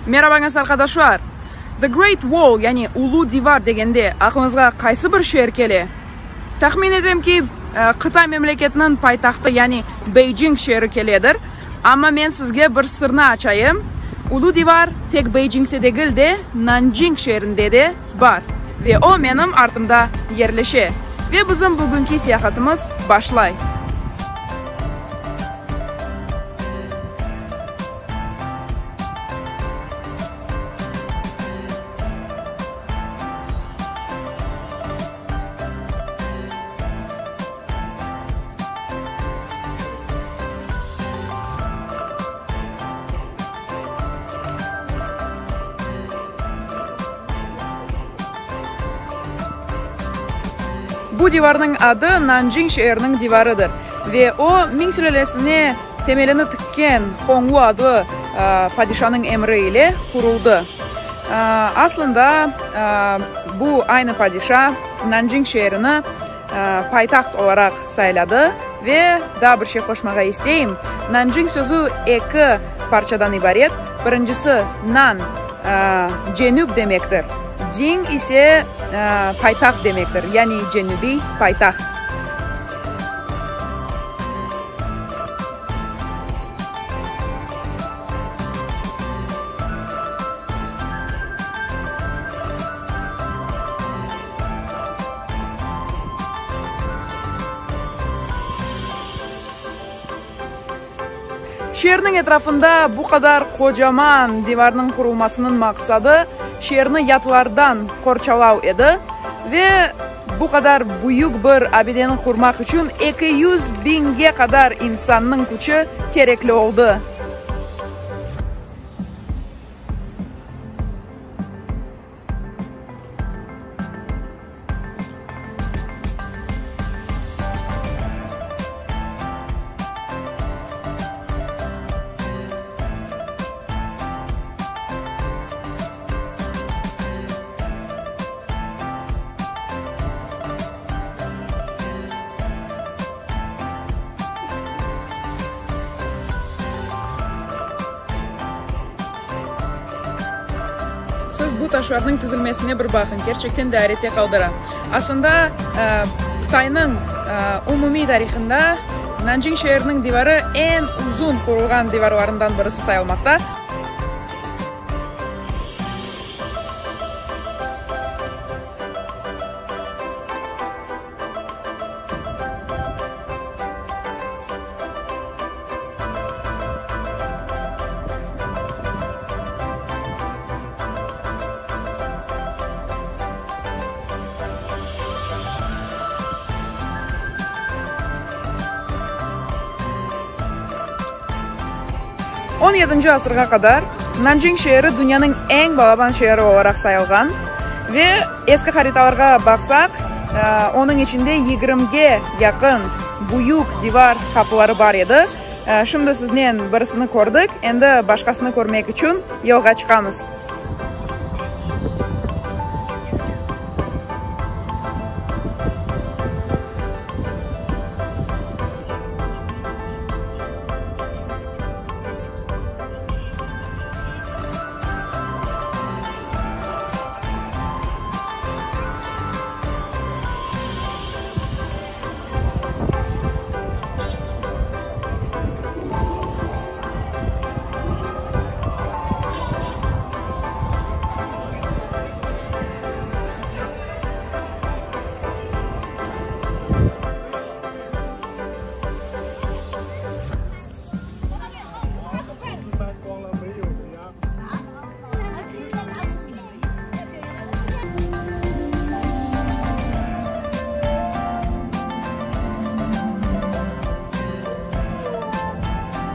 Merabañız, arqadaşlar! The Great Wall, yani Ulu Divar degende aqlıñızğa qaysı bir şeer kele? Tahmin etem ki, Qıtay memleketiniñ paytahtı, yani Beycing şeeri keledir. Amma men sizge bir sırnı açayım, Ulu Divar tek Beycingte degil de, Nanjing şeerinde de bar ve o menim artımda yerleşe. Ve bizim bugünki seyahatımız başlay. Bu divarnıñ adı Nanjing şeeriniñ divarıdır ve o, Ming sülâlesine temelini tikken Hongwu adlı padişanıñ emri ile quruldı. Aslında, bu aynı padişa Nanjing şeerini paytaht olaraq sayladı. Ve daa bir şey qoşmağa isteyim, Nanjing sözü eki parçadan ibaret, birincisi, nan, cenüp demektir, cing ise paytaht demektir, yani cenübiy paytaht. Şeerniñ etrafında bu qadar qocaman divarnıñ qurulmasınıñ maqsadı, şeerni yatlardan qorçalav edi ve bu qadar büyük bir abideni qurmaq içün 200 biñge qadar insannıñ küçü kerekli oldı. Siz bu taşlarnıñ tizilmesine bir baqıñ, kerçekten de ayrette qaldıra. Aslında, Qıtaynıñ umumiy tarihında Nanjing şeeriniñ divarı eñ uzun qurulğan divarlarından birisi sayılmaqta. On yedinci asırğa qadar Nanjing şeeri dünyanıñ eñ balaban şeeri olaraq sayılğan ve eski haritalarğa baqsaq, onıñ içinde yigirmige yaqın büyük divar qapıları bar edi. Şimdi siznen birisini kördik, endi başqasını körmek içün yolğa çıqamız.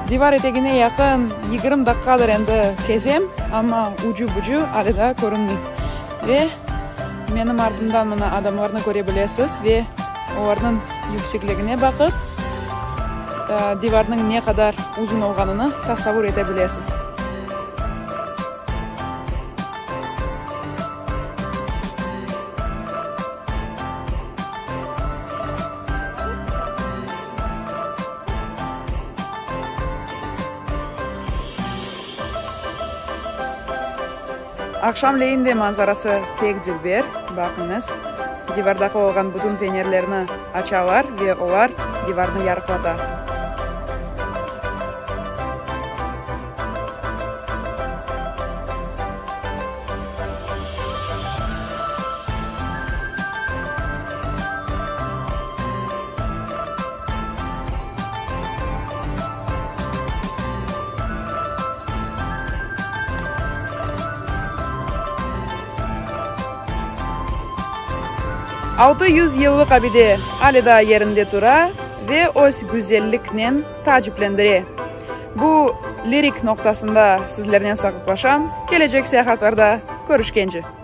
Divar etegine yaqın 20 daqqadır endi kezem, amma ucu-bucu ale daa körünmey. Ve menim artımdan mına adamlarnı köre bilesiz ve olarnıñ yüksekligine baqıp, divarnıñ ne qadar uzun olğanını tasavur ete bilesiz. Aqşamleyin de manzarası pek dülber, baqıñız, divardaki olğan bütün fenerlerni açalar ve olar divarnı yarıqlata. 600 yıllıq abide ale daa yerinde tura ve öz güzelliknen taaciplendire. Bu lirik noqtasında sizlernen sağlıqlaşam, kelecek seyahatlarda körüşkence!